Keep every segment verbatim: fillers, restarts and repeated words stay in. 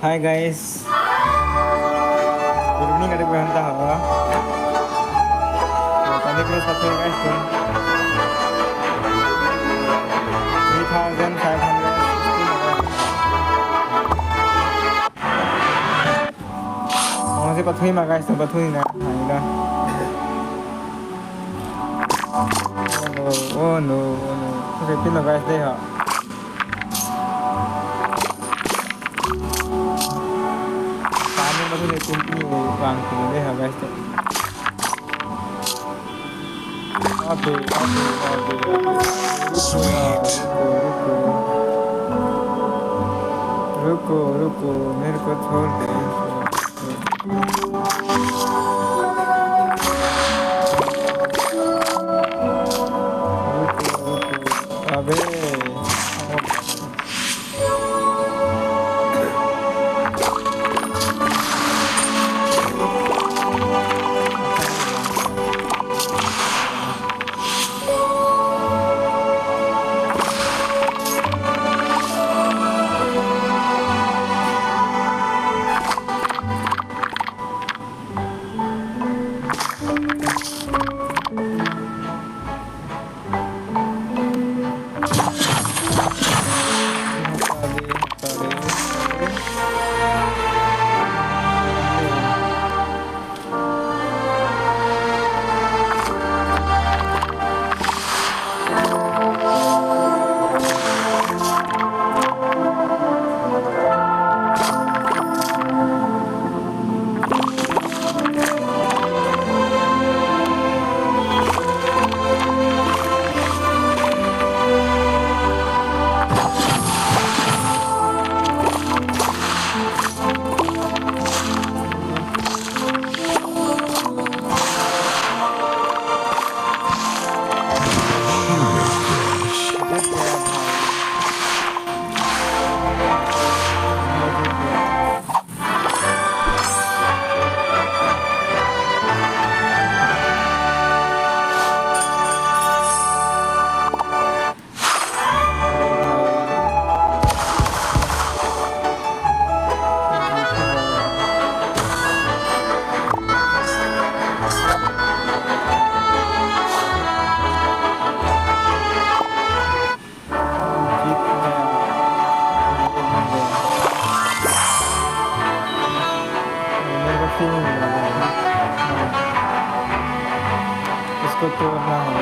Hi guys. Good evening, adik bhai ta ha. So, Candy Crush pathu guys, tu. Three thousand five hundred. Masi pathu ma guys, tu pathu na. Hai na. Oh no, oh no, oh no. Okay, pin na guys, dei ha. Pani pathu le pin pin vang pin dei ha guys, tu. Abe, abe, abe, abe. Ruko, ruko, ruko. Ruko, ruko, mere ko chhod de. Ruko, ruko. Abe. इसको तोड़ना है।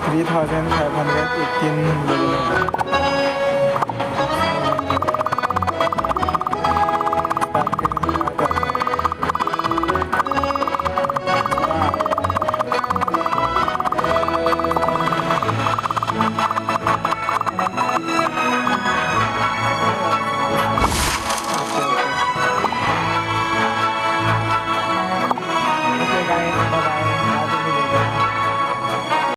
Three thousand five hundred eighteen.